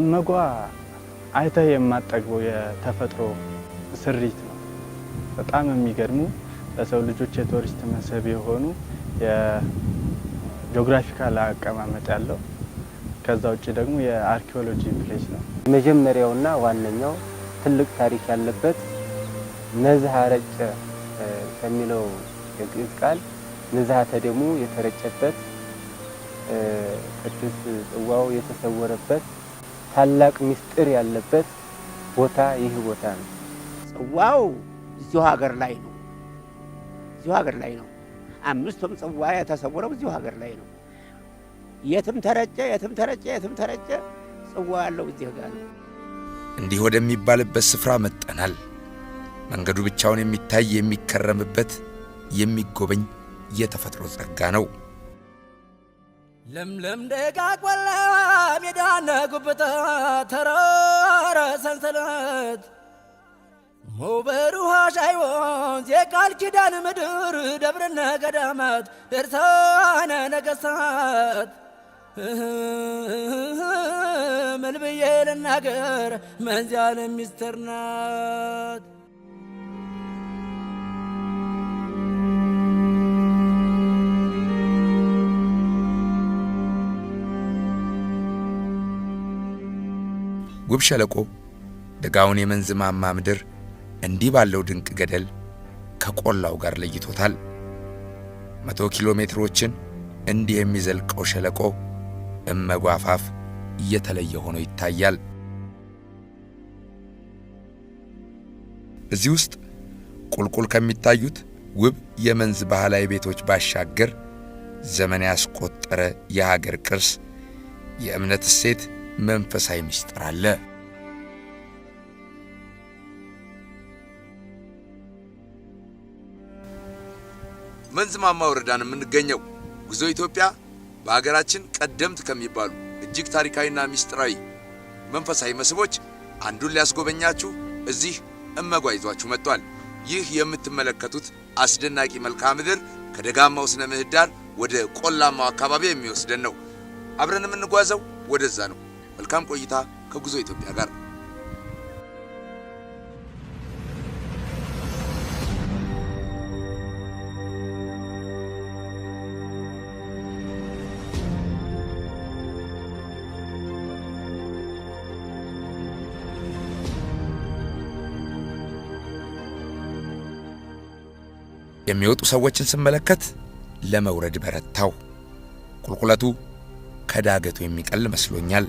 እመጓ አይተህ የማትጠግበው የተፈጥሮ ስሪት ነው። በጣም የሚገርሙ ለሰው ልጆች የቱሪስት መስህብ የሆኑ የ geographical አቀማመጥ ያለው፣ ከዛ ውጭ ደግሞ የ archaeology place ነው። የመጀመሪያውና ዋነኛው ትልቅ ታሪክ ያለበት ነዝሃ ረጨ ከሚለው የግዕዝ ቃል ንዝሃተ ደሙ የተረጨበት፣ ቅዱስ ጽዋው የተሰወረበት፣ ታላቅ ምስጢር ያለበት ቦታ ይህ ቦታ ነው። ጽዋው እዚሁ ሀገር ላይ ነው። እዚሁ ሀገር ላይ ነው። አምስቱም ጽዋ የተሰወረው እዚሁ ሀገር ላይ ነው። የትም ተረጨ፣ የትም ተረጨ፣ የትም ተረጨ፣ ጽዋ ያለው እዚህ ጋር ነው። እንዲህ ወደሚባልበት ስፍራ መጥተናል። መንገዱ ብቻውን የሚታይ፣ የሚከረምበት፣ የሚጎበኝ የተፈጥሮ ጸጋ ነው። ለምለም ደጋ ቆላ ሜዳና ጉብታ ተራራ ሰንሰለት ሞበሩሃ ሻይ ወንዝ የቃል ኪዳን ምድር ደብርና ገዳማት ድርሳነ ነገሥታት ምን ብዬ ልናገር መንዝ ያለም ሚስጥር ናት። ጉብ ሸለቆ ደጋውን የመንዝ ማማ ምድር እንዲህ ባለው ድንቅ ገደል ከቆላው ጋር ለይቶታል። 100 ኪሎ ሜትሮችን እንዲህ የሚዘልቀው ሸለቆ እመጓ አፋፍ እየተለየ ሆኖ ይታያል። እዚህ ውስጥ ቁልቁል ከሚታዩት ውብ የመንዝ ባህላዊ ቤቶች ባሻገር ዘመን ያስቆጠረ የሀገር ቅርስ፣ የእምነት እሴት፣ መንፈሳዊ ምስጢር አለ። መንዝ ማማ ወረዳን የምንገኘው ጉዞ ኢትዮጵያ በሀገራችን ቀደምት ከሚባሉ እጅግ ታሪካዊና ምስጢራዊ መንፈሳዊ መስህቦች አንዱን ሊያስጎበኛችሁ እዚህ እመጓ ይዟችሁ መጥቷል። ይህ የምትመለከቱት አስደናቂ መልክዓ ምድር ከደጋማው ስነ ምህዳር ወደ ቆላማው አካባቢ የሚወስደን ነው። አብረን የምንጓዘው ወደዛ ነው። መልካም ቆይታ ከጉዞ ኢትዮጵያ ጋር። የሚወጡ ሰዎችን ስመለከት ለመውረድ በረታው። ቁልቁለቱ ከዳገቱ የሚቀል መስሎኛል።